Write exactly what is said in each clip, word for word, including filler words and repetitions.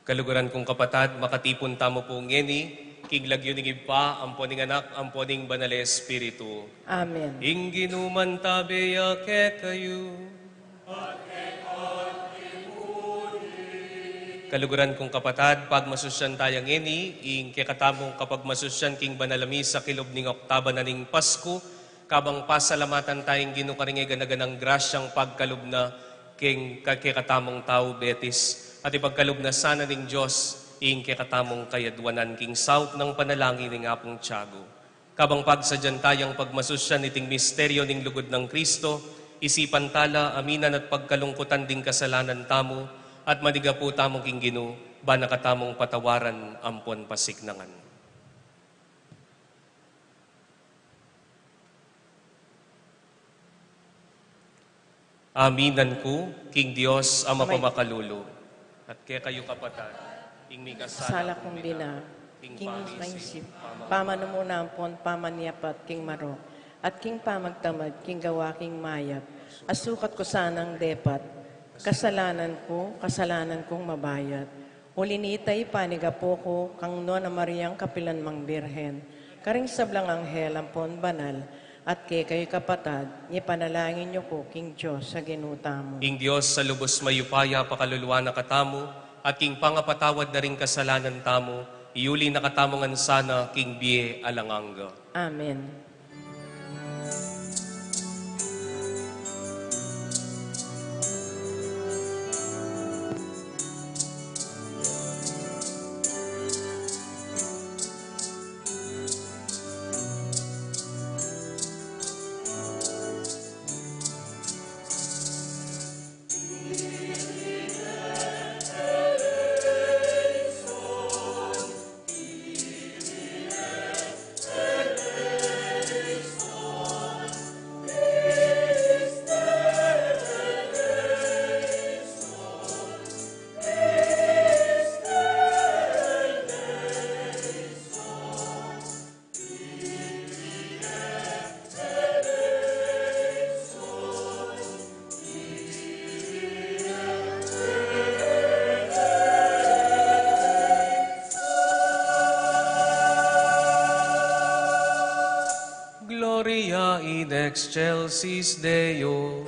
Kaluguran kung kapatad, makatipun tamu pu ngeni king lagyu ning Ibpa, ampo ning Anak, ampo ning Banal a Espiritu. Amen. Ing Ginu mantabe ya kekayu. Kaluguran kung kapatad, pagmasusyan taya ngeni ing kekatamung kapagmasusyan king banal a misa kilub ning oktaba na ning Pasku, kabang pasalamatan taya ing Ginu karing e gana-ganang grasyang pagkalub na king kekatamung tau Betis, at ipagkalub na sana ning Dios ing kekatamung kayadwanan king saup nang panalangin ning Apung Tiago. Kabang pagsadyan tayang pagmasusyan iting misteryo ning lugud nang Kristo, isipan tala aminan at pagkalungkutan ding kasalanan tamu, at manigapu tamu king Ginu, bana katamung patawaran ampon pasiknangan. Aminan ku king Dios a mapamakalulu, at kekayu kapatad, ing mikasala kung bina, king paisip, pamanumuna ampon pamanyapat king marok, at king pamagtamad king gawa king mayap, a sukat ku sanang depat, kasalanan ku, kasalanan kung mabayat. Uli nita, ipanigapu ku kang Nuan a Mariang kapilan mang Birhen, karing sablang anghel ampon banal, at kekayu kapatad, ipanalangin yu ku king Dios a Ginu tamu. Ing Dios a lubus mayupaya pakaluluan na katamu, at king pangapatawad da ring kasalanan tamu, iuli na katamu ngan sana king bie alang angga. Amen. Gloria in excelsis Deo.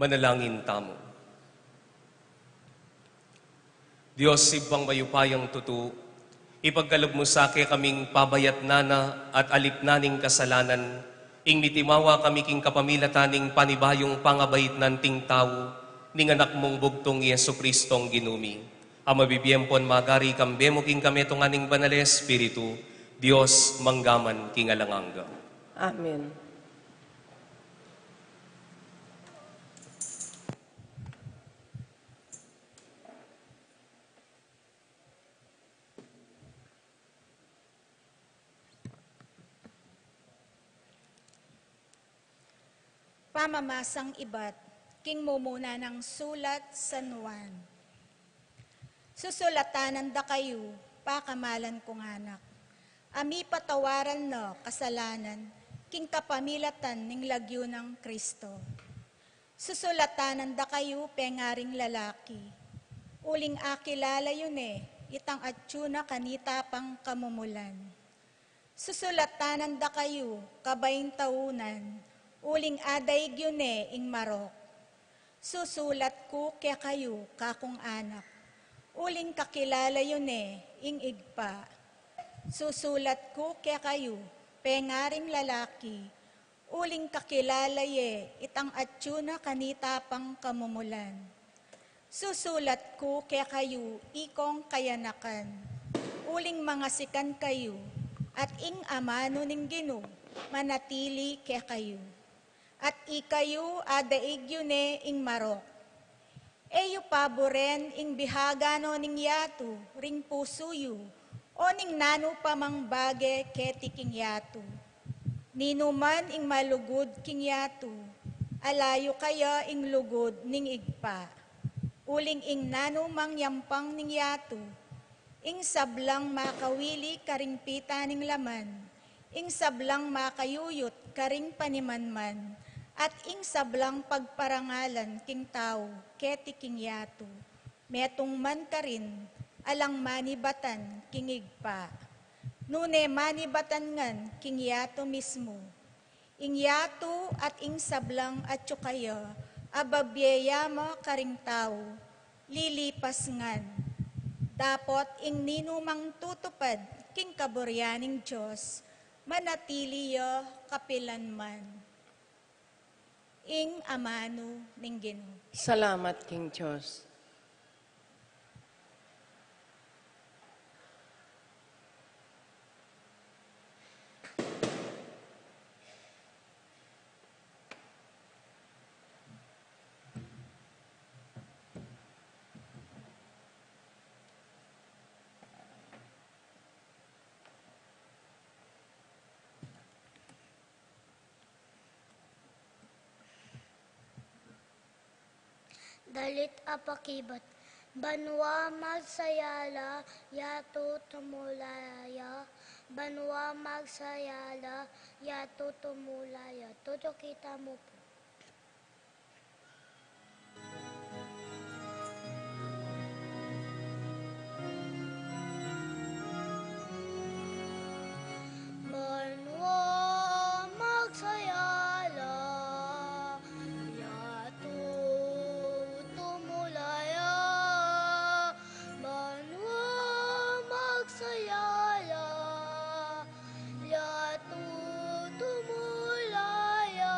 Manalangin tamu. Dios, Ibpang mayupayang tutu, ipagkalub mu sa kekaming pabayatnan na at alipnan ning kasalanan, ing mitimawa kami king kapamilatan ning panibayung pangabaitnan ning tau, ning Anak mung bugtung Jesu-Cristong Ginu mi. A mabibie ampon magari kambe mu king kametungan ning Banal a Espiritu, Dios mangga man king alang angga. Amen. Pamamasang ibat king mumuna nang sulat San Juan. Susulatan da kayu, pakamalan kung anak, a mipatawaran na kasalanan king kapamilatan ning lagyu nang Kristo. Susulatan da kayu, pengaring lalaki, uling akilala yu ne itang atyu na kanita pang kamumulan. Susulatan da kayu, kabaing taunan, uling adaig yu ne ing marok. Susulat ku kekayu, kakung anak, uling kakilala yu ne ing Ibpa. Susulat ku kekayu, pengaring lalaki, uling kakilala ye itang atyu na kanita pang kamumulan. Susulat ku kekayu, ikong kayanakan, uling mangasikan kayu, at ing amanu ning Ginu manatili kekayu. At ikayu, adaig yu ne ing marok. E yu paburen ing bihagan o ning yatu ring pusu yu, o ning nanu pa mang bage keti king yatu. Ninuman ing malugud king yatu, ala yu kaya ing lugud ning Ibpa. Uling ing nanu mang yampang ning yatu, ing sablang makawili karing pita ning laman, ing sablang makayuyut karing panimanman, at ing sablang pagparangalan king tau keti king yatu, metung man karin, alang manibatan king Ibpa, nune manibatan ngan king yatu mismu. Ing yatu at ing sablang atyu kaya a babie ya ma karing tau, lilipas ngan. Dapot ing ninumang tutupad king kaburian ning Dios, manatili ya kapilanman. Ing amanu ning Ginu. Salamat king Dios. Dalit a pakibat. Banua magsaya la, yatu tumula ya. Banua magsaya la, yatu tumula ya. Tutuki tamu pu. Banua magsaya la, yatu tumula ya. Banua magsaya la, yatu tumula ya.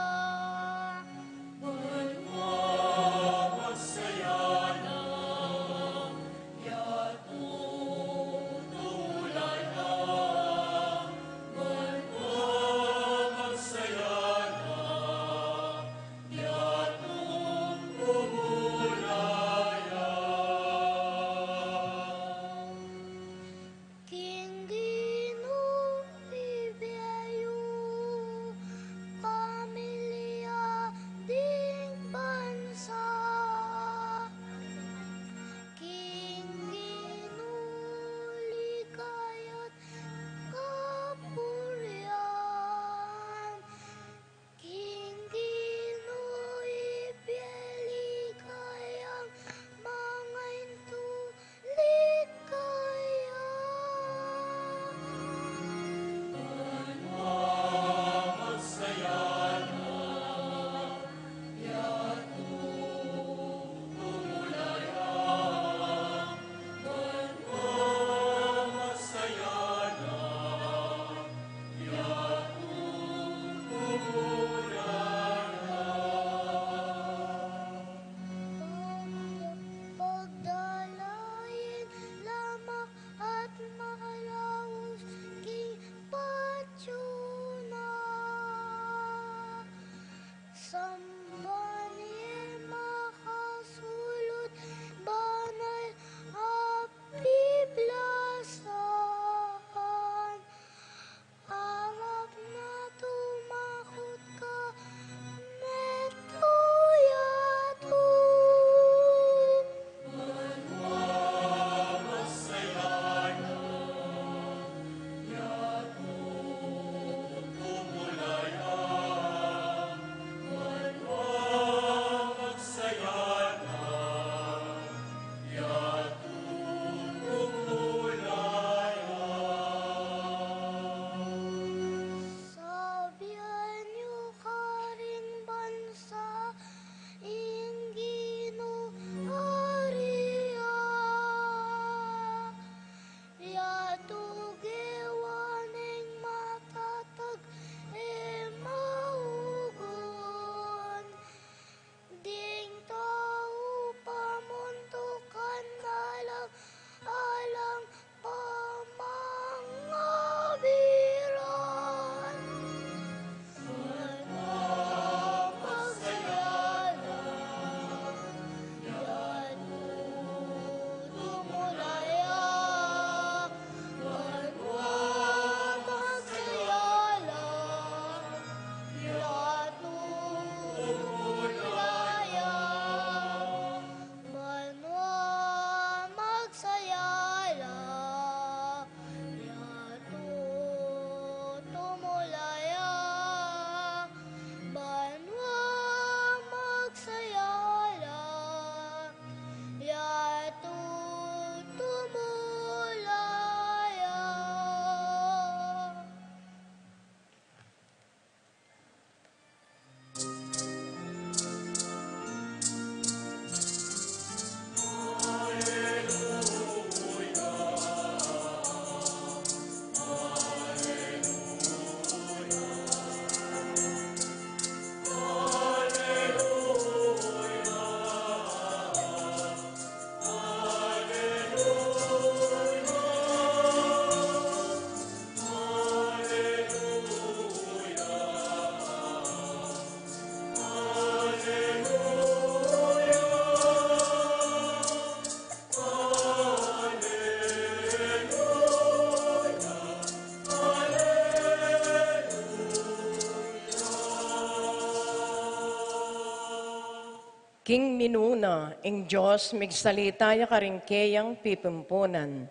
King minuna, ing Dios migsalita ya karing keyang pipumpunan.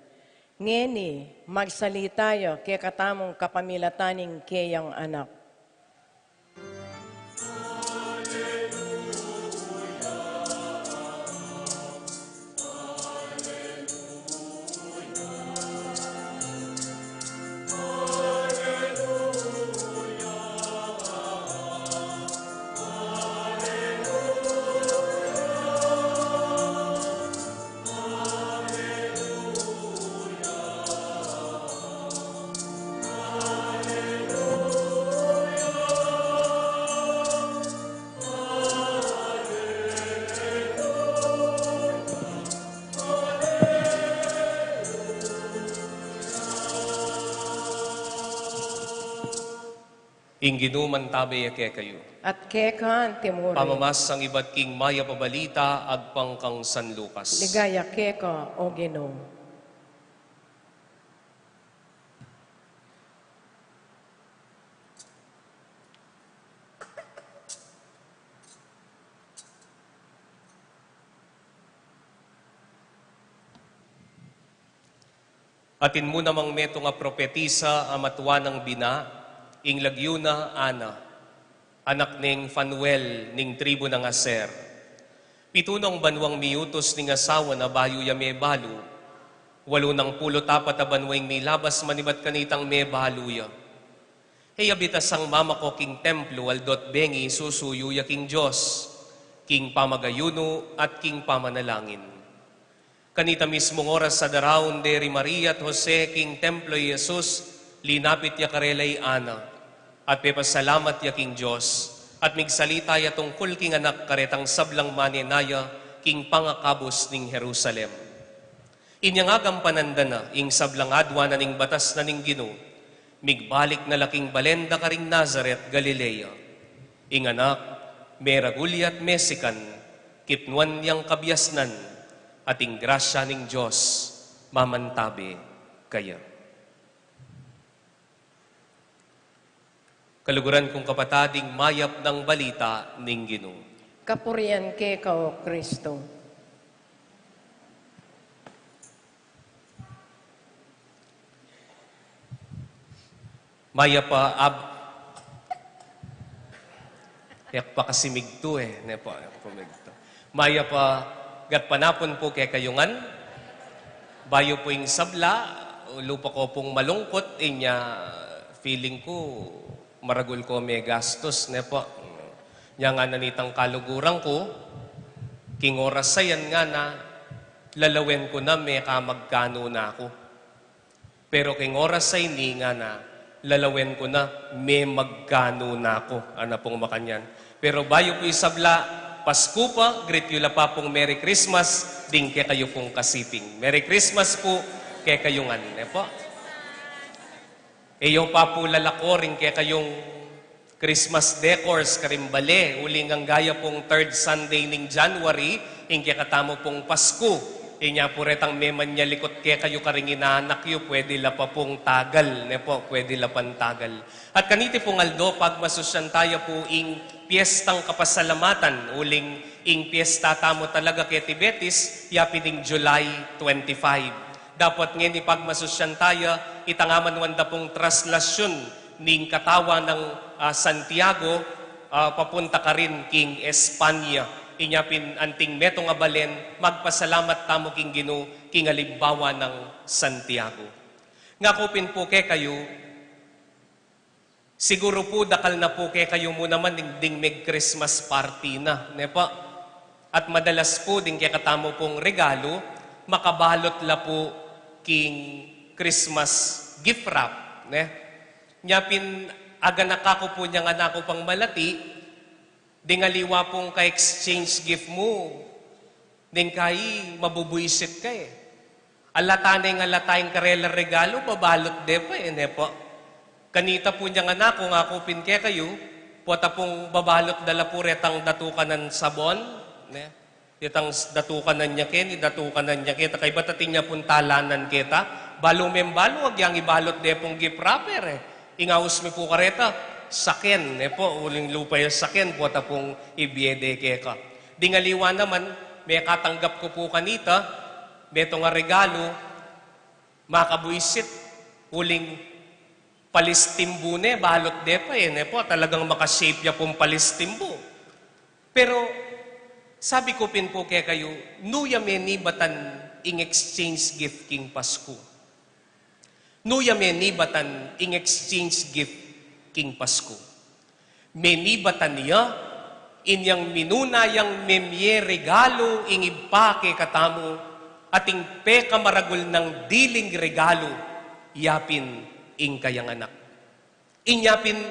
Ngeni, magsalita ya kekatamung kapamilatan ning keyang Anak. Ing Ginu mantabe ya kekayu. At keka antimurin. Pamamasang ibat king mayap a balita agpang kang San Lucas. Ligaya keka, O Ginu. Atin mu namang metung a propetisa a matua nang bina, ing lagyu na Ana, anak neng Fanuel, ning tribu nang Aser. Pitu nang banuang miyutus ning asawa na bayu ya mebalu, walu nang pulu't apat a banua ing milabas manibat kanitang mebalu ya. E ya bitasang mamako king templo aldo't bengi susuyu ya king Dios, king pamagayunu at king pamanalangin. Kanita mismung oras a daraun de ri Maria at Jose king templo i Jesus, linapit ya karela i Ana, at pepasalamat ya king Dios, at migsalita ya tungkul king anak karetang sablang manenaya king pangakabus ning Jerusalem. Inya ngagampanan da na ing sablang adwa na ning batas na ning Ginu, migbalik na la king balen da karing Nazaret, Galilea. Ing anak, meragul ya't mesikan, kitnuan yang kabiasnan, at ing grasya ning Dios mamantabe kaya. Kaluguran kung kapatad, ing mayap nang balita ning Ginu. Kapurian keka, O Kristo. Mayap a ab-, e ku pa kasi migtu e, ne pu, e ku pa migtu. Mayap a gatpanapun pu kekayu ngan. Bayu pu ing sabla, ulu pa ko pung malungkut, inya feeling ku maragul ko megastus, ne pu. Nya ngana nitang kaluguran ku, king oras a yan ngana, lalawen ku na meka magkanu na ku. Pero king oras a ini ngana, lalawen ku na memagkanu na ku. Ana pung makanyan. Pero bayu pu isabla, Pasku pa, greet yu la pa pung Merry Christmas ding kekayu pung kasiping. Merry Christmas pu kekayu ngan, ne pu? E yu pa pu lalako ring kekayung Christmas decors karing bale, uling anggaya pung third Sunday ning January, ing kekatamu pung Pasku. Inya pu retang memanyalikut kekayu karing inanak yu, pwede la pa pung tagal, ne pu, pwede la pang tagal. At kaniti pung aldo, pagmasusyan taya pu ing piestang kapasalamatan, uling ing piesta tamu talaga keti Betis, yapin ing July twenty-five. Dapot ngeni pagmasusyan taya, itang aman wanda pung traslasyun ning katawan nang, ah, Santiago, ah, papunta karin king Espanya. Inya pin anting metung a balen, magpasalamat tamu king Ginu, king alimbawa nang Santiago. Ngaku pin pu kekayu, siguru pu dakal na pu kekayu mu naman ding, ding meg-Christmas party na, ne pu? At madalas pu ding kekatamu pung regalu, makabalot la pu king Christmas gift wrap, ne? Nya pin, aganak aku pu nya ngan aku pang malati, ding aliwa pung ka-exchange gift mu, neng kai mabubuisit ka e. Alata neng alata ing karelang regalu, babalot de pa e, ne pu? Kanita pu nya ngan aku, ngaku pin kekayu, pota pung babalot da la pu retang datukan nang sabon, ne? Itang s-, datukan na nya keni, datukan na nya keta, kaybat atin ya pung talanan keta, balu meng balu, agyang ibalot de pung gift wrapper e. Ing aus mi pu kareta, saken, ne pu, uling lupa ya saken, pota pung ibie de keka. Ding aliwa naman, mekatanggap ku pu kanita, metung a regalu, makabuisit, uling palistimbu ne, balot de pa, e ne pu, talagang maka-shape ya pung palistimbu. Pero, sabi ku pin pu kekayu, nu ya menibatan ing exchange gift king Pasku? Nu ya menibatan ing exchange gift king Pasku? Menibatan ya inyang minuna yang memie regalu ing Ibpa kekatamu, at ing pekamaragul nang diling regalu, ya pin ing kayang Anak. Inya pin,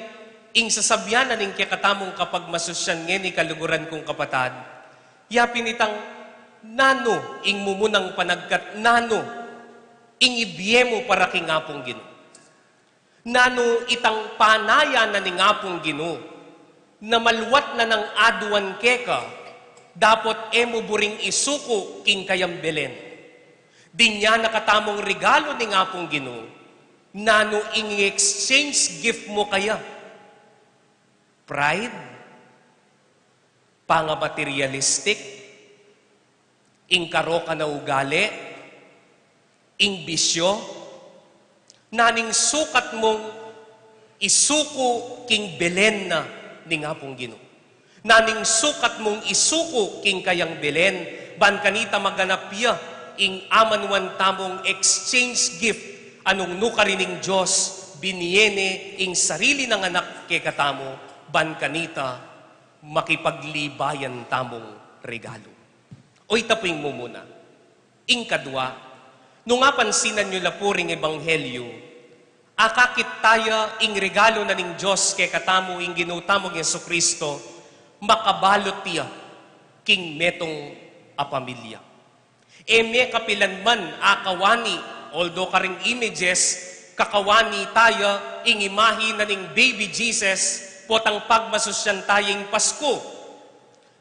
ing sasabian na ning kekatamung kapagmasusyan ngeni, kaluguran kung kapatad, ya pin itang nanu ing mumunang panagkat, nanu ing ibie mu para king Apung Ginu. Nanu itang panaya na ning Apung Ginu, na maluat na nang aduan keka, dapot e mu buring isuku king kayang Belen. Dinya na katamung regalu ning Apung Ginu, nanu ing exchange gift mu kaya? Pride? Pangamaterialistic? Ing karokan a ugali? Ing bisyo? Naning sukat mung isuku king Belen na ning Apung Ginu? Naning sukat mung isuku king kayang Belen, ban kanita maganap ya ing amanuan tamung exchange gift, a nung nu karin ing Dios, binie ne ing sarili nang Anak kekatamu, ban kanita makipaglibayan tamung regalu. O, ita pu ing mumuna. Ing kadua, nung apansinan yu la pu ring Ebanghelyu, akakit taya ing regalu na ning Dios kekatamu, ing Ginu tamung Jesucristo, makabalut ya king metung a pamilya. E me kapilan man akawani, although karing images, kakawani taya ing imahi na ning baby Jesus, potang pagmasusyan taya ing Pasku.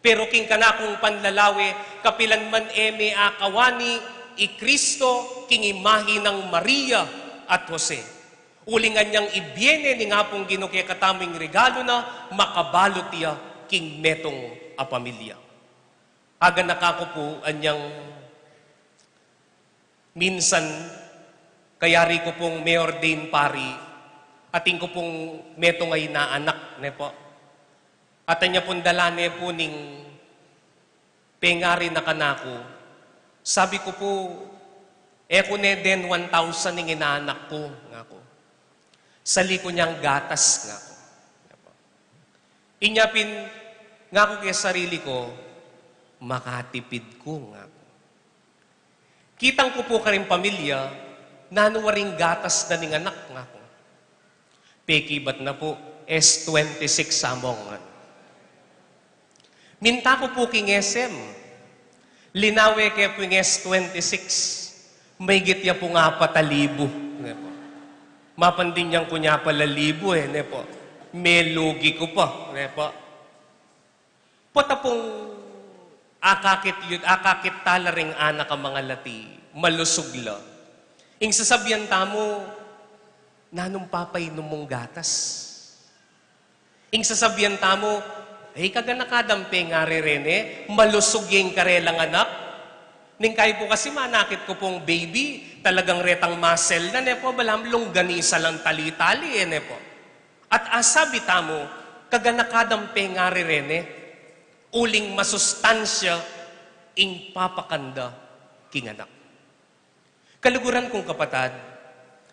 Pero king kanakung panlalawe, kapilan man e me akawani i Kristo king imahi nang Maria at Jose. Uling anyang ibie ne ning Apung Ginu kekatamu ing regalu na, makabalut ya king metung a pamilya. Aganaka ku pu anyang minsan, kayari ku pung me-ordain pari, atin ku pung metung a inaanak, ne pu. At anya pung dala ne pu ning pengari na kanaku, sabi ku pu, "E ku ne den one thousand ing inaanak ku," ngaku. "Sali ku neng gatas," ngaku. Inya pin, ngaku ke sarili ku, "Makatipid ku," ngaku. Kitang ku pu karing pamilya, nanu waring gatas da ning anak, ngaku. Pekibat na pu, S twenty-six among, ngan. Minta ku pu king S M. Linawe ke pu ing S twenty-six. Maigit ya pung apat a libu, ne pu. Mapandin yang kunya pala libu, e, ne pu. Melugi ku pa, ne pu. Pota pung akakit yu, akakit tala ring anak a mangalati, malusug la. Ing sasabian tamu, "Nanung papainum mung gatas?" Ing sasabian tamu, "Ay, kaganaka dang pengari reni, malusug ya ing karelang anak." Ning kayi pu kasi manakit ku pung baby, talagang retang muscle na, ne pu, balamu longganisa lang tali-tali, e, ne pu. At asabi tamu, "Kaganaka dang pengari reni," uling masustansya ing papakan da king anak. Kaluguran kung kapatad,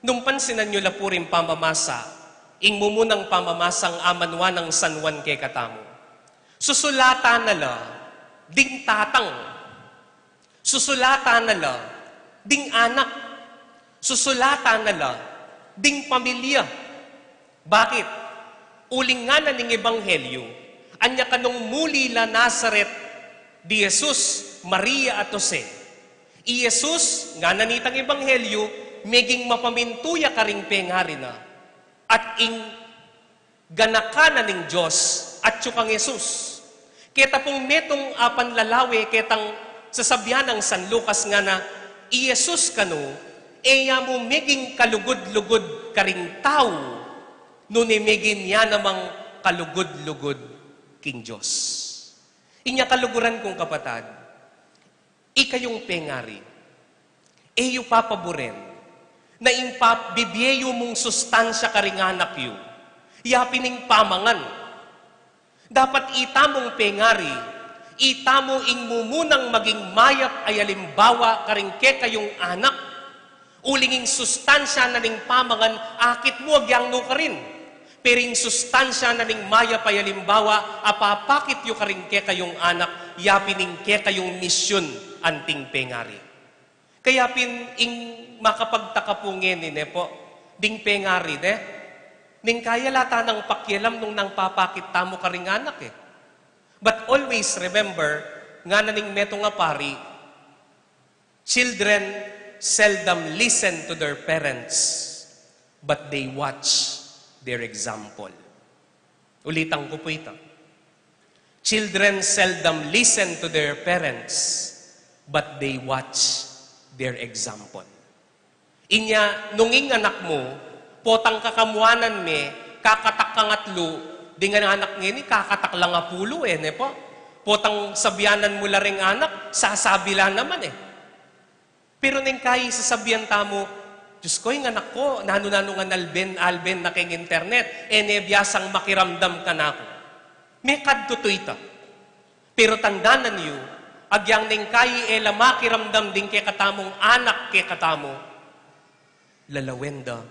nung pansinan yu la pu ring pamamasa, ing mumunang pamamasang amanuan nang San Juan kekatamu, susulatan na la ding tatang, susulatan na la ding anak, susulatan na la ding pamilya. Bakit? Uling ngana ning Ebanghelyu, anya kanung muli la Nazaret di Jesus, Maria at Jose. I Jesus, ngana nitang Ebanghelyu, meging mapamintu ya karing pengari na, at ing ganaka na ning Dios, atyu kang Jesus. Keta pung metung a panlalawe ketang sasabian nang San Lucas, ngana, i Jesus kanu, e ya mu meging kalugud-lugud karing tau, nune meging ya namang kalugud-lugud king Dios. Inya kaluguran kung kapatad, ikayung pengari, e yu papaburen na ing pap-, bibie yu mung sustansya karing anak yu, yapin ing pamangan. Dapat itamung pengari, itamu ing mumunang maging mayap a alimbawa karing kekayung anak. Uling ing sustansya na ning pamangan, akit mu agyang nukarin. Pero ing sustansya na ning mayap a alimbawa a papakit yu karing kekayung anak, yapin ing kekayung misyun anting pengari. Kaya pin ing makapagtaka pu ngeni, ne pu, ding pengari, ne? Ning kaya ala ta nang pakialam nung nanu ing papakit tamu karing anak, e. But always remember, ngana ning metung a pari, children seldom listen to their parents, but they watch their example. Ulitan ku pu ita. Children seldom listen to their parents, but they watch their example. Inya, nung ing anak mu, potang kakamuanan me, kakatak kangatlu, ding anak ngeni, kakatak la ing apulu, e, ne pu? Potang sabianan mu la ring anak, sasabi la naman, e. Pero neng kayi sasabian tamu, "Diyos ko, ing anak ku, nanu-nanu ngan alben-alben na keng internet, e ne biasang makiramdam kanaku." Mekad tutu ita. Pero tandanan yu, agyang neng kayi e la makiramdam ding kekatamung anak kekatamu, lalawen da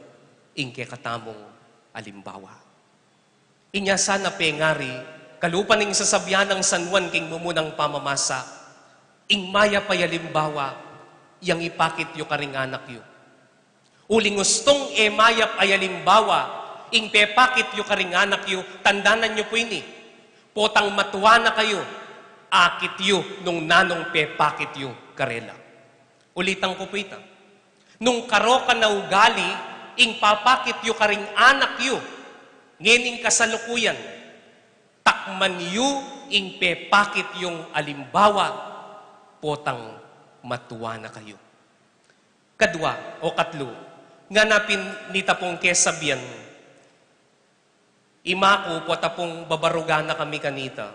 ing kekatamung alimbawa. Inya sana pengari, kalupa ning sasabian nang San Juan king mumunang pamamasa, ing mayap a alimbawa, yang ipakit yu karing anak yu. Uling ustung e mayap a alimbawa ing pepakit yu karing anak yu, tandanan yu pu ini, potang matua na kayu, akit yu nung nanung pepakit yu karela. Ulitan ku pu ita. Nung karo ka na ugali ing papakit yu karing anak yu ngening kasalukuyan, takman yu ing pepakit yung alimbawa, potang matua na kayu. Kadua o katlu, ngana pin nita pung kesabian, i maku, pota pung babarugan na kami kanita.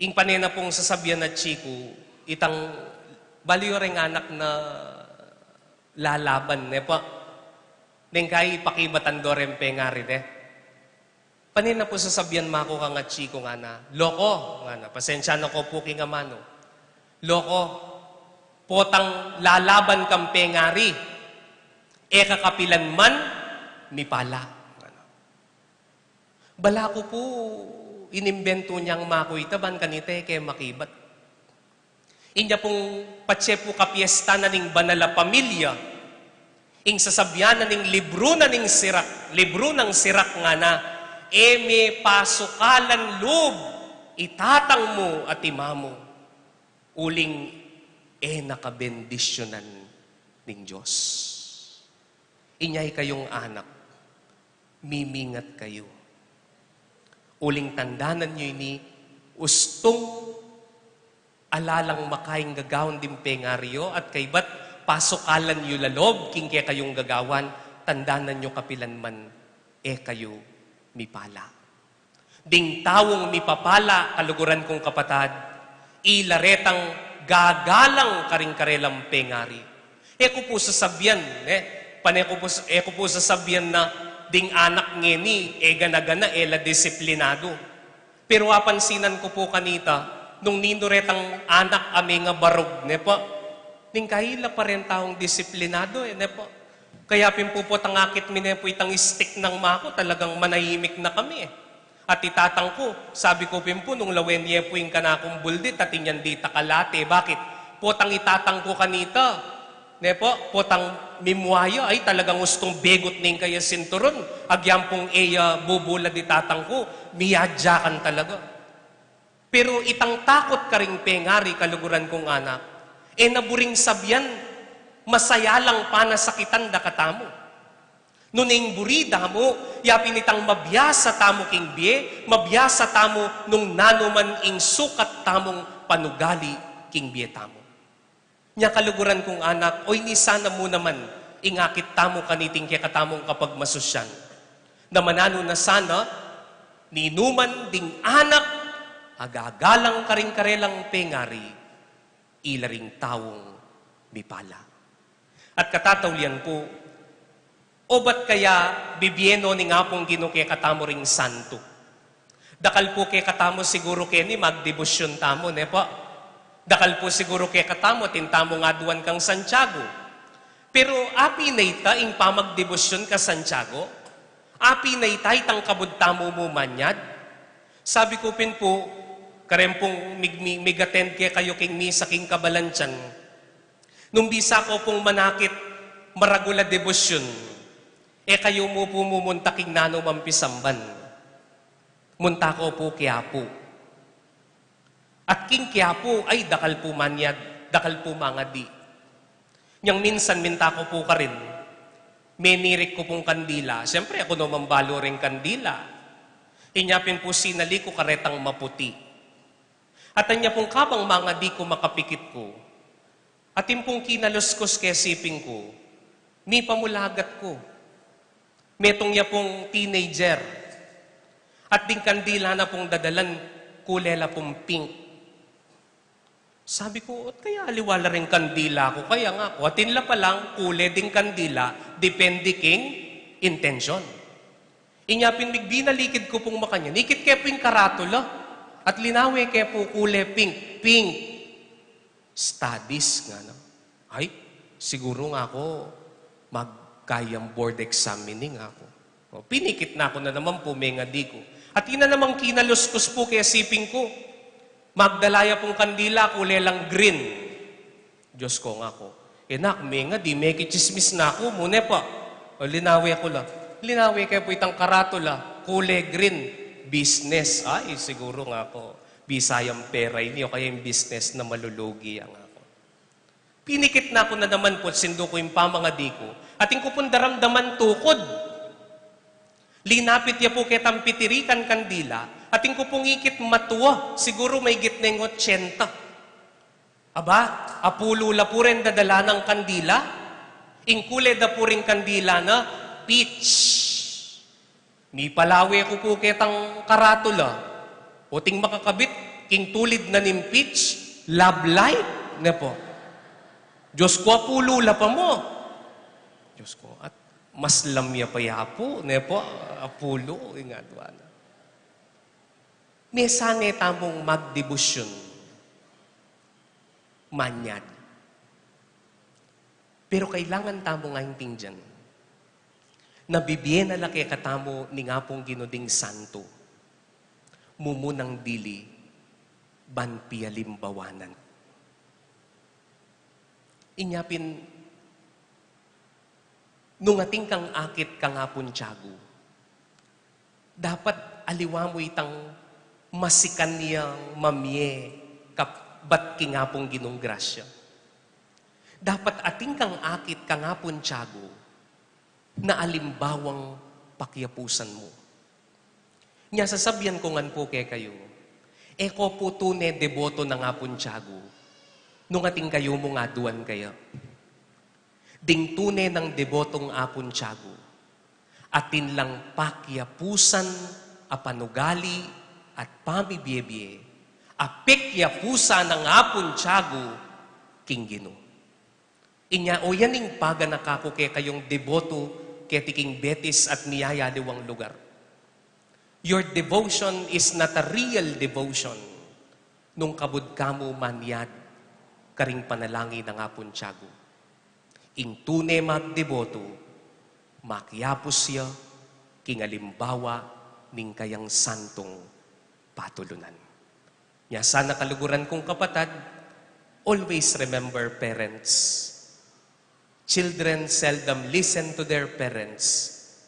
Ing pane na pung sasabian, atsi ku, itang bali yu reng anak na lalaban, ne pu? Neng kayi pakibatan do reng pengari, ne? Pane na pu sasabian maku kang atsi ku, ngana, "Loko," ngana, "pasensya na ko pu king amanu. Loko, potang lalaban kang pengari, e ka kapilan man mipala," ngana. Bala ku pu, inimbentu nang maku ita, ban kanita e ke makibat. Inya pung patse pu kapiesta na ning banal a pamilya, ing sasabian na ning libru na ning Sirak, libru nang Sirak, ngana, "E me pasukalan lub i tatang mu at i mamu, uling e na ka bendisyunan ning Dios." Inya ikayung anak, mimingat kayu. Uling tandanan yu ini, ustung ala lang makaing gagawan ding pengari yu at kaybat pasukalan yu la lub king kekayung gagawan, tandanan yu kapilan man e kayu mipala. Ding taung mipapala, kaluguran kung kapatad, ila retang gagalang karing karelang pengari. E ku pu sasabian, e, pane ku pu, e ku pu sasabian na ding anak ngeni, e gana-gana, e la disiplinadu. Pero apansinan ku pu kanita, nung ninu retang anak a mengabarug, ne pu? Neng kayi la pa reng taung disiplinadu, e, ne pu? Kaya pin pu, potang akit mi ne pu itang stick nang maku, talagang manahimik na kami, e. At i tatang ku, sabi ku pin pu, nung lawen ye pu ing kanakung buldit, at inyang ditak a late. Bakit? Potang i tatang ku kanita, ne pu, potang mimua ya, ay, talagang ustung begut ne ing kaya sinturun. Agyang pung e ya bubulad i tatang ku, miyadyakan talaga. Pero itang takut karing pengari, kaluguran kung anak, e na buring sabian, masaya lang panasakitan da katamu. Nune ing buri da mu, ya pin itang mabiasa tamu king bie, mabiasa tamu nung nanu man ing sukat tamung panugali king bie tamu. Nya, kaluguran kung anak, oyni sana mu naman ing akit tamu kaniting kekatamung kapagmasusyan. Na mananu na sana, Ninuman ding anak a gagalang karing karelang pengari, ila ring taung mipala. At katatawlian pu, o ba't kaya bibie no ning Apung Ginu kekatamu ring santu? Dakal pu kekatamu siguru keni magdebosyon tamu, ne pu? Dakal pu siguru kekatamu atin tamung aduan kang Santiago. Pero apin na ita ing pamagdebosyon kang Santiago? Apin na ita itang kabud tamu mu manyad? Sabi ku pin pu, kareng pung mig-, mig-, mig-attend kekayu king misa king kabalantian, nung bisa ku pung manakit maragul a debosyon, e kayu mu pu mumunta king nanu mang pisamban. Munta ku pu Quiapo. At king Quiapo, ay, dakal pu manyad, dakal pu mangadi. Nyang minsan minta ku pu karin, menirik ku pung kandila. Siyempre, aku naman balu ring kandila. Inya pin pu sinali ku karetang maputi. At anya pung kabang mangadi ku makapikit ku, atin pung kinaluskus ke siping ku, mipamulagat ku. Metung ya pung teenager. At ding kandila na pung dadalan, kule la pung pink. Sabi ku, "Ot kaya aliwa la ring kandila ku?" Kaya nga ku, atin la palang kule ding kandila, depende king intensyon. Inya pin mig-, binalikid ku pung makanyan, ikit ke pu ing karatula. At linawe ke pu kule pink, pink. Studies, ngana. Ay, siguru nga ku, magkayang board exam ini, nga ku. O, pinikit na ku na naman pu, mengadi ku. At ina namang kinaluskus pu ke siping ku. Magdala ya pung kandila, kule lang green. Diyos ko, nga ku. E nak, mengadi, mekitsismis na ku mu, ne pu. O, linawe ku la. Linawe ke pu itang karatula, kule green. Business. Ay, siguru, nga ku, bisa yang pera ini o kaya ing business na malulugi, nga ku. Pinikit na ku na naman pu at sindu ku ing pamangadi ku. Atin ku pung daramdaman tukud. Linapit ya pu ketang pitirikan kandila. Atin ku pung ikit matua. Siguru maigit neng otsenta. Aba, apulu la pu ring dadala nang kandila. Ing kule da pu ring kandila na peach. Mipalawe ku pu ketang karatula. Oting makakabit king tulid na ning peach, love life, ne pu. Diyos ko, apulu la pa mu. Diyos ko, at mas lamya pa ya pu, ne pu, apulu, ing adwa na. Mesa ne tamung magdebosyon manyad. Pero kailangan tamung aintindian na bibie na la kekatamu ning Apung Ginu ding santu. Mumunang dili ban pialimbawanan. Inya pin, nung atin kang akit kang Apung Tiago, dapat aliwa mu itang masikan yang mamie kabat king Apung Ginung grasya. Dapat atin kang akit kang Apung Tiago na alimbawang pakiapusan mu. Nya sasabian ku ngan pu kekayu, e ko pu tune deboto nang Apung Tiago nung atin kayu mung aduan kaya. Ding tune nang debotong Apung Tiago, atin lang pakiapusan a panugali at pamibiebie a pekiapusan nang Apung Tiago king Ginu. Inya o yan ing paganaka ku kekayung deboto keti king Betis at miyayaliwang lugar. Your devotion is not a real devotion nung kabud ka mu manyad karing panalangin nang Apung Tiago. Ing tune magdeboto, makiapus ya king alimbawa ning kayang santung patulunan. Nya sana kaluguran kung kapatad, always remember parents. Children seldom listen to their parents,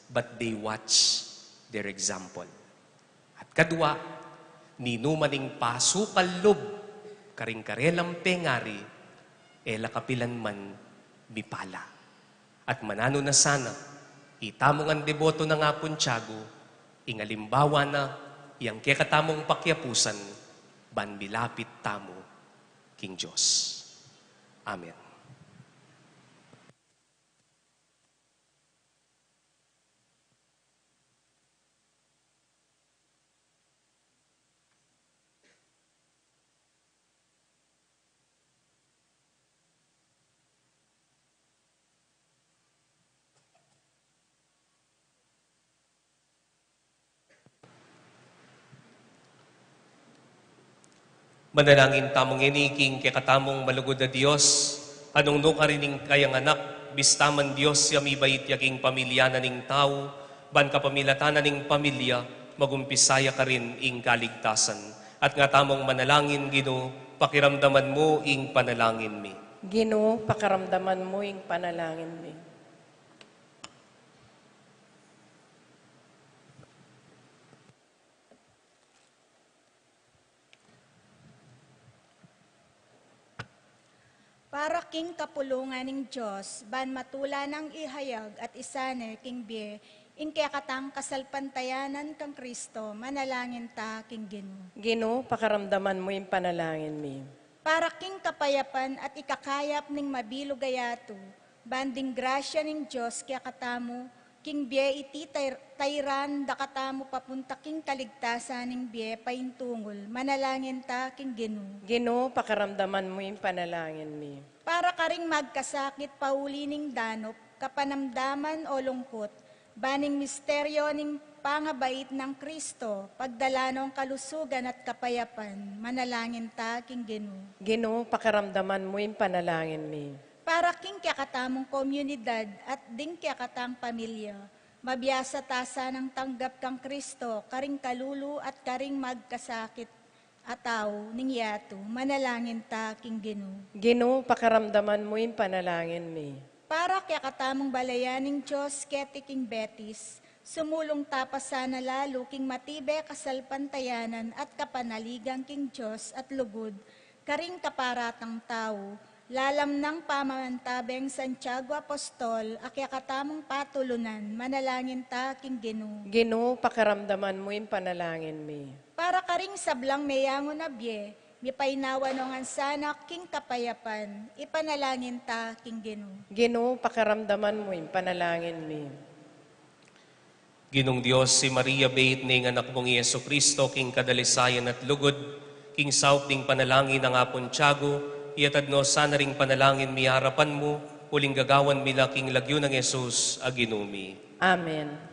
but they watch their example. At kadwa, ninuman ing pasukal lub karing karelang pengari, e la kapilan man mipala. At mananu na sana, itamu ngan deboto nang Apung Tiago, ing alimbawa na yang kekatamung pakiapusan, ban milapit tamu king Dios. Amen. Manalangin tamu ngeni king kekatamung malugud a Dios, a nung nukarin ing kayang Anak, bista man Dios ya mibait ya king pamilya na ning tau, ban kapamilatan na ning pamilya, magumpisa ya karin ing kaligtasan. At nga tamung manalangin, Ginu, pakiramdaman mu ing panalangin mi. Ginu, pakiramdaman mu ing panalangin mi. Para king kapulungan ning Dios, ban matula nang ihayag at isane king bie ing kekatang kasalpantayanan kang Kristo, manalangin ta king Ginu. Ginu, pakiramdaman mu ing panalangin mi. Para king kapayapan at ikakayap ning mabilug a yatu, ban ding grasya ning Dios kekatamu, king bie iti tay-, tayran da katamu papunta king kaligtasan ning bie paintungul, manalangin ta king Ginu. Ginu, pakiramdaman mu ing panalangin mi. Para karing magkasakit pauli ning danup, kapanamdaman o lungkut, ban ing misteryo ning pangabait nang Kristo, pagdala nong kalusugan at kapayapan, manalangin ta king Ginu. Ginu, pakiramdaman mu ing panalangin mi. Para king kekatamung komunidad at ding kekatang pamilya, mabiasa ta sanang tanggap kang Kristo, karing kalulu at karing magkasakit a tau ning yatu, manalangin ta king Ginu. Ginu, pakiramdaman mu ing panalangin mi. Para kekatamung balayan ning Dios keti king Betis, sumulung ta pa sana lalu king matibe kasalpantayanan at kapanaligan king Dios at lugud, karing kaparatang tau, lalam nang pamamantabeng Santiago Apostol, a kekatamung patulunan, manalangin ta king Ginu. Ginu, pakiramdaman mu ing panalangin mi. Para karing sablang meyangu na bie, mipainawa no ngan sana king kapayapan, ipanalangin ta king Ginu. Ginu, pakiramdaman mu ing panalangin mi. Ginung Dios, i Maria beit ning Anak mung i Jesucristo, king kadalisayan at lugud, king saup ding panalangin nang Apung Tiago, iyatad no sana ring panalangin mi king arapan mu, uling gagawan mi la king lagyu nang Jesus a Ginu mi. Amen.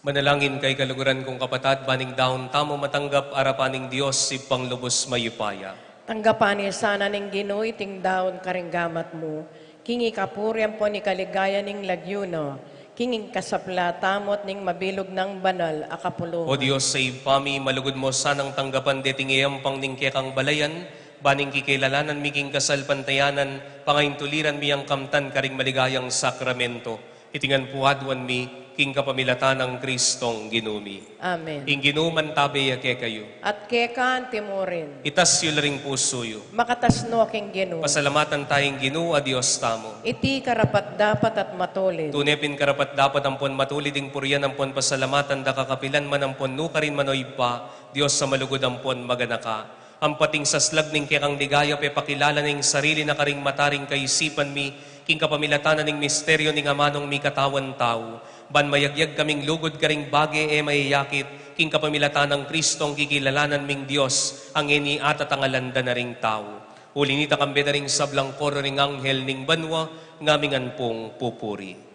Manalangin kayu, kaluguran kung kapatad, ban ing daun tamu matanggap arapan ning Dios, Ibpang lubus mayupaya. Tanggapan na sana ning Ginu iting daun karing gamat mu, king ikapuri ampon ikaligaya ning lagyu na, king ing kasapla tamu at ning mabilug nang banal a kapulungan. O Dios a Ibpa mi, malugud mu sanang tanggapan deting eyampang ning kekang balayan, ban ing kikilalanan mi king kasalpantayanan, pangaintuliran mi yang kamtan karing maligayang sakramento. Iti ngan pu aduan mi, king kapamilatan nang Kristong Ginu mi. Amen. Ing Ginu mantabe ya kekayu. At keka anti murin. Itas yu la ring pusu yu. Makatas no king Ginu. Pasalamatan taya ing Ginu a Dios tamu. Iti karapat-dapat at matulid. Tune pin karapat-dapat ampon matulid ing purian ampon pasalamatan da ka kapilan man ampon nukarin man, o Ibpa, Dios a malugud ampon maganaka. Ampat ing saslag ning kekang ligaya, pepakilala na ing sarili na karing mata ring kaisipan mi, king kapamilatan na ning misteryo ning amanung mikatawan tau, ban mayagyag kaming lugud karing bage e mayayakit, king kapamilatan nang Kristong kikilalanan ming Dios, a ngeni atatangalan da na ring tau. Uli nita kambe na ring sablang koro ring anghel ning banua, ngamingan pung pupuri.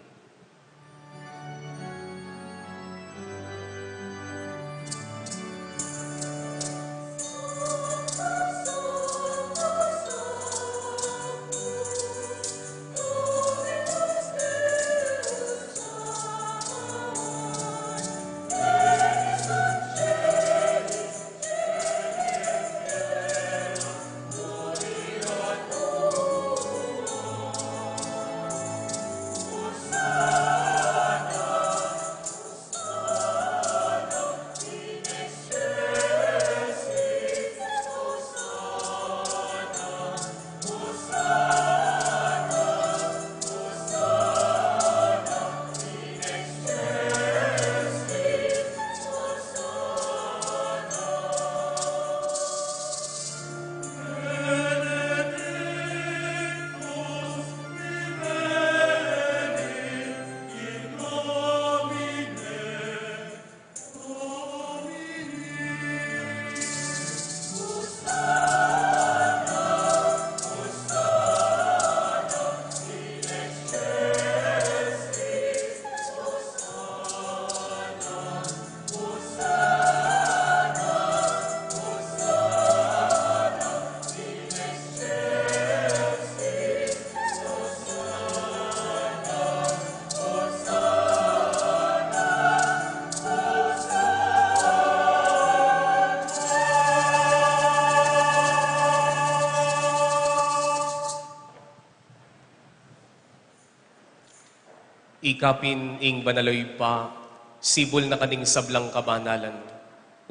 Ikapin ing banal a Ibpa, sibul na ka ning sablang kabanalan.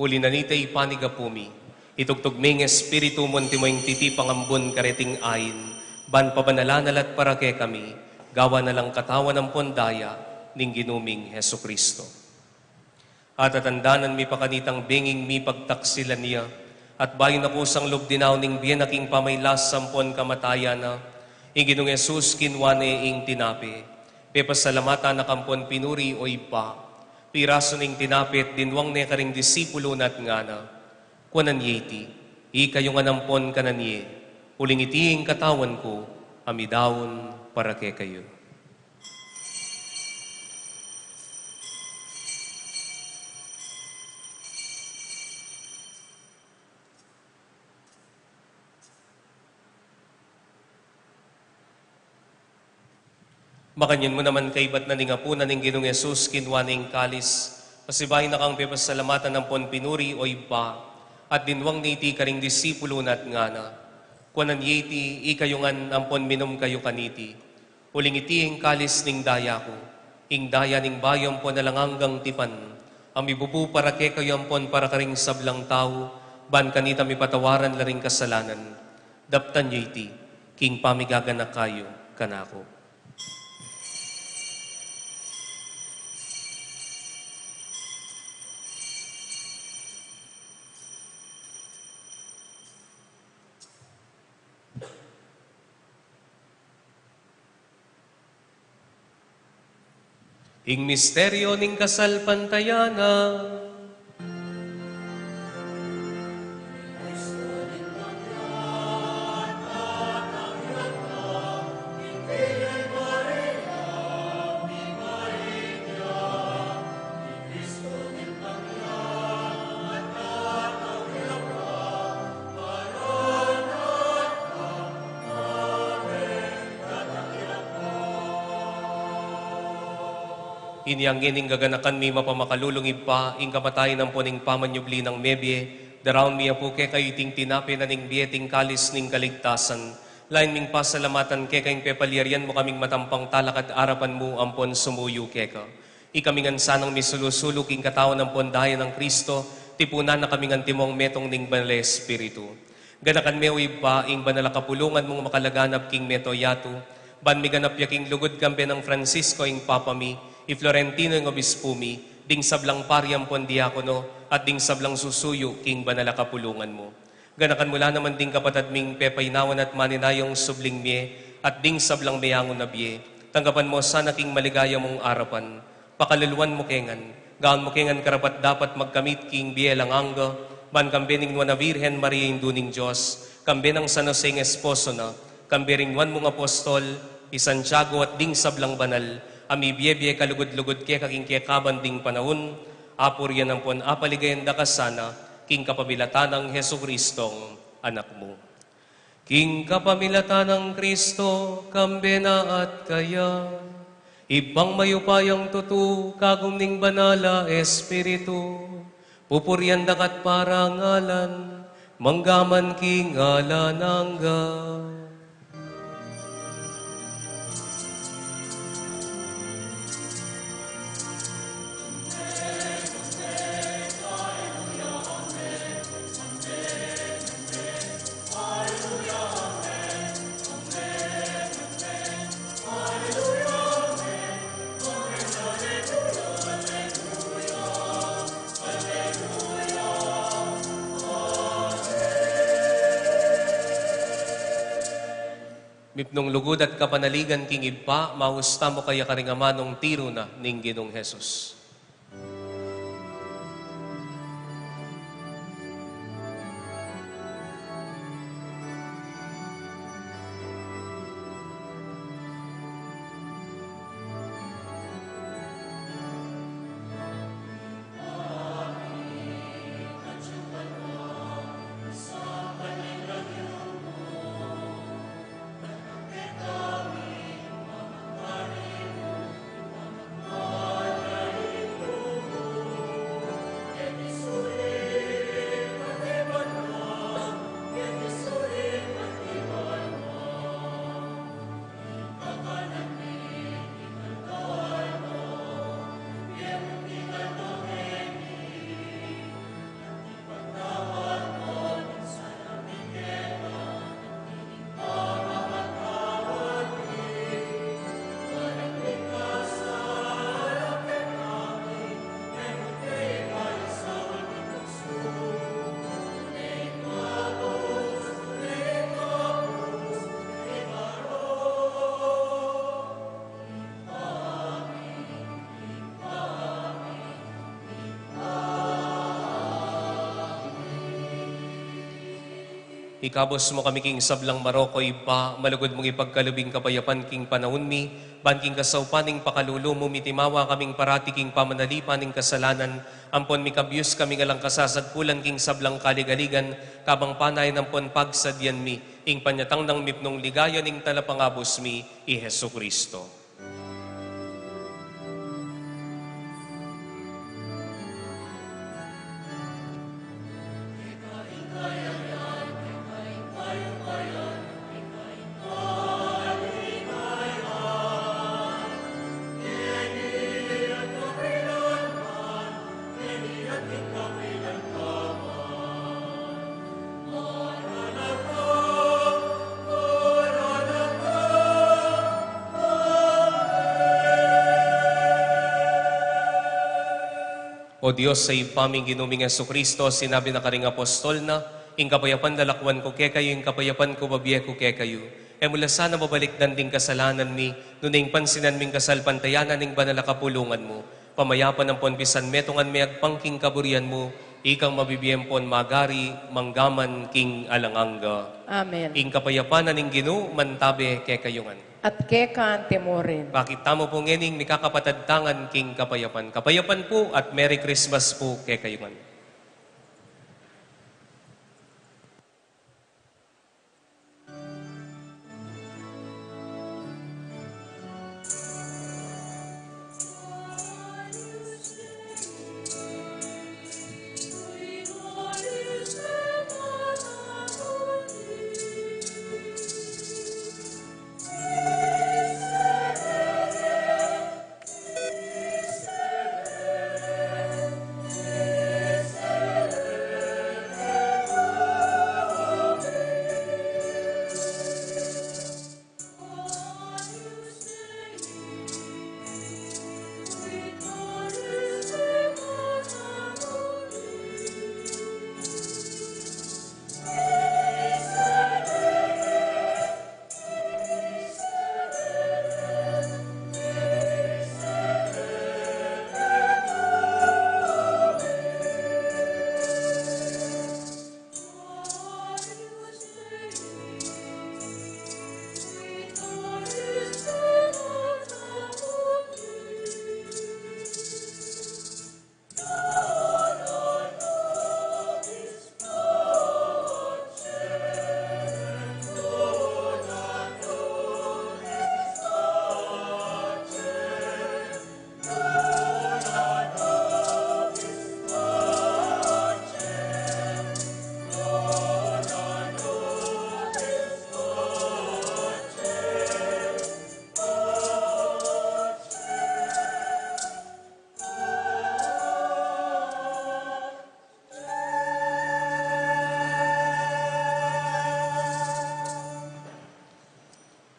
Uli na nita, Ibpa, ning Apu mi, itugtug me ing Espiritu mu, antimo ing titipang ambun kareting ain, ban pabanalan na la at para kekami, gawan na lang katawan ampon daya ning Ginu ming Jesucristo. At tatandanan mi pa kanitang benging mipagtaksilan ya, at bayu na kusang lub dinaun ing bie na king pamailas ampon kamatayan na, ing Ginung Jesus kinua ne ing tinape, pepasalamatan na kampon pinuri, o Ibpa, pirasu ne ing tinape at dinwang ne karing disipulu na at ngana: Kuanan ye iti, ikayu ngan ampon kanan ye, uling iti ing katawan ku, a midaun para kekayu. Makanyan mu naman, kaibat na ning apunan ning Ginung Jesus, kinua ne ing kalis, pasibayu na kang pepasalamatan ampon pinuri, o Ibpa, at dinwang ne iti karing disipulu na at ngana: Kuanan ye iti, ikayu ngan ampon minum kayu kaniti. Uling iti ing kalis ning daya ku, ing daya ning bayu ampon alang anggang tipan, a mibubu para kekayu ampon para karing sablang tau, ban kanita mipatawaran la ring kasalanan. Daptan yu iti king pamigaganaka yu kanaku. Ing misteryo ning kasalpantayanan. Inya ngening gaganakan mi mapamakalulung Ibpa, ing kamatayan ampon ing pamanyubli nang mebie, daraun mi Apu kekayu iting tinape na ning bie, iting kalis ning kaligtasan. Lain ming pasalamatan keka ing pepalyarian mu kaming matampang talakad arapan mu ampon sumuyu keka. Ikami ngan sanang misulu-sulu king katawan ampon daya nang Kristo, tipunan na kami ngan timong metung ning Banal a Espiritu. Ganakan me, O Ibpa, ing banal a kapulungan mung makalaganap king mabilug a yatu, ban miganap ya king lugud kambe nang Francisco ing Papa mi, i Florentino ing Obispu mi, ding sablang pari ampon diakono, at ding sablang susuyu king banal a kapulungan mu. Ganakan mu la naman ding kapatad ming pepainawan at maninayung subling mie, at ding sablang meangu na bie. Tanggapan mu sana king maligaya mung arapan. Pakaluluan mu ke ngan, gawan mu ke ngan karapat-dapat magkamit king bie alang angga, ban kambe ning Nuan a Virgen Maria, Indu ning Dios, kambe nang San Jose ing esposo na, kambe ring nuan mung apostol, i Santiago at ding sablang banal, a mibie-bie kalugud-lugud keka king kekaban ding panaun, apurian ampon apaligayan da ka sana, king kapamilatan nang Jesucristong Anak mu. King kapamilatan nang Kristo, kambe na at kaya, Ibpang mayupayang tutu, kagum ning Banal a Espiritu, pupurian da ka't parangalan, manggaman king alang angga. Mipnung lugud at kapanaligan king Ibpa, maus tamu kaya karing amanung tiru na ning Ginung Jesus. Ikabus mu kami king sablang marok, O Ibpa, malugud mung ipagkalub ing kapayapan king panaun mi, ban king kasaupan ning pakalulu mu mitimawa kaming parati king pamanalipan ning kasalanan, ampon mikabyus kami ngan lang kasasagpulan king sablang kaligaligan, kabang panayan ampon pagsadyan mi ing panyatang nang mipnung ligaya ning Talapangabus mi, i Jesucristo. O Dios a Ibpa ming Ginu ming Jesucristo, sinabi na karing apostol na, ing kapayapan lalakwan ku kekayu, ing kapayapan ku babie ku kekayu. E mu la sana babalikdan ding kasalanan mi, nune ing pansinan ming kasalpantayanan ning banal a kapulungan mu. Pamayapan ampon pisanmetungan me agpang king kaburian mu, ikang mabibie ampon magari, manggaman king alang angga. Amen. Ing kapayapan na ning Ginu, mantabe kekayu ngan. At keka anti mu rin. Bakit tamu pu ngening mikakapatad tangan king kapayapan. Kapayapan pu at Merry Christmas pu kekayu ngan.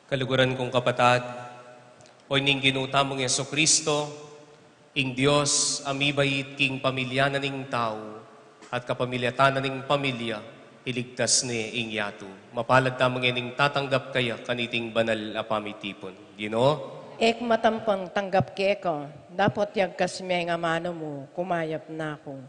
Kaluguran kung kapatad, o ining Ginu tamung Jesucristo, ing Dios a mibait king pamilya na ning tau, at kapamilyatan na ning pamilya, iligtas ne ing yatu. Mapalad tamu ngening tatanggap kaya kaniting banal a pamitipun. Ginu, e ku matampang tanggap keka, dapot yagkas me ing amanu mu, kumayap na ku.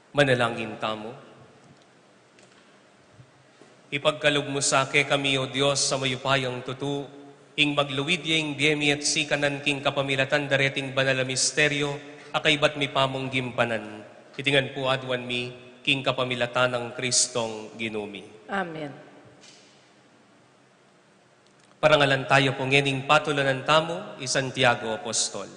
Manalangin tamu. Ipagkalub mu sa kekami, O Dios, a mayupayang tutu, ing magluid ya ing bie mi at sikanan king kapamilatan da reting banal a misteryo a kaybat mi pamung gimpanan. Iti ngan pu aduan mi king kapamilatan nang Kristong Ginu mi. Amen. Parangalan taya pu ngening patulunan tamu i Santiago Apostol.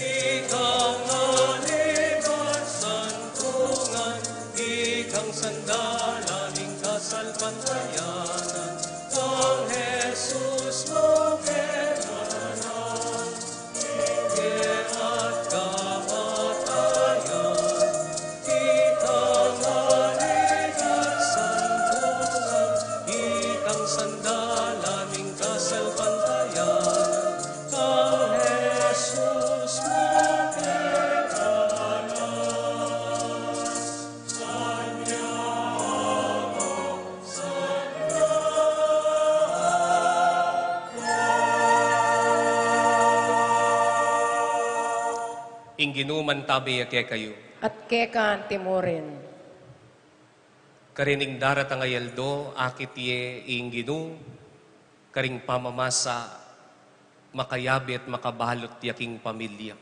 Ikang aligat santungan, ikang sandalan ning kasalpantayanan, Kang Jesus, makialam. Ing bie at kamatayan, ikang aligat santungan, ikang sandalan ning kasalpantayanan, Kang Jesus, makialam. Ing Ginu mantabe ya kekayu. At keka antimurin. Karin ing daratang a aldo, akit ye ing Ginu, karing pamamasa, makayabe at makabalut ya king pamilya.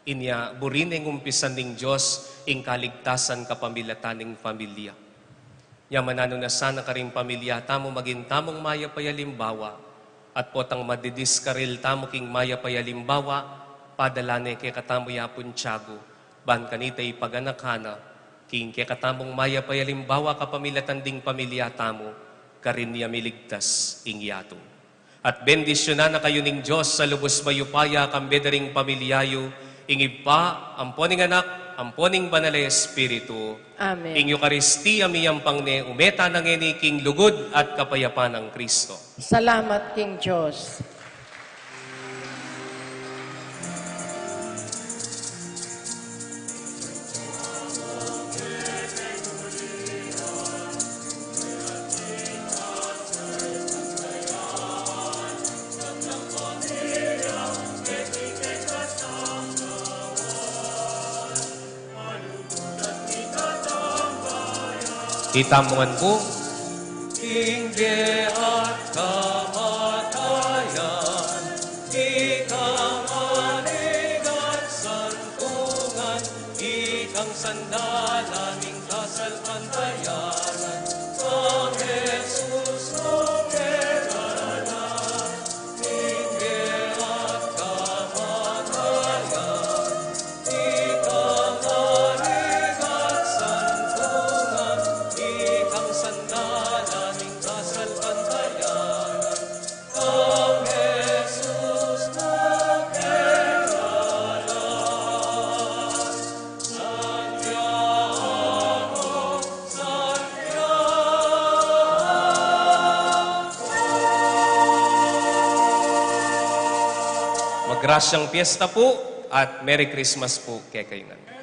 Inya, buri neng umpisan ning Dios ing kaligtasan kapamilatan ning pamilya. Nya mananu na sana karing pamilya tamu maging tamung mayap a alimbawa, at potang madidiskaril tamu king mayap a alimbawa, padala ne kekatamu i Apung Tiago, ban kanita ipaganakan na king kekatamung mayap a alimbawa kapamilatan ding pamilya tamu, karin ya miligtas ing yatu. At bendisyunan na kayu ning Dios a lubus mayupaya, kambe da ring pamilya yu, ing Ibpa, ampo ning Anak, ampo ning Banal a Espiritu. Amen. Ing Eukaristia miyampang ne, ume tana ngeni king lugud at kapayapan nang Kristo. Salamat king Dios. Itamu ngan pu. Ing bie at kamatayan, ikang aligat santungan, ikang sandalan ning kasalpantayanan, Kang Jesus, makialam. Magrasyang piyesta pu at Merry Christmas pu kekayu ngan.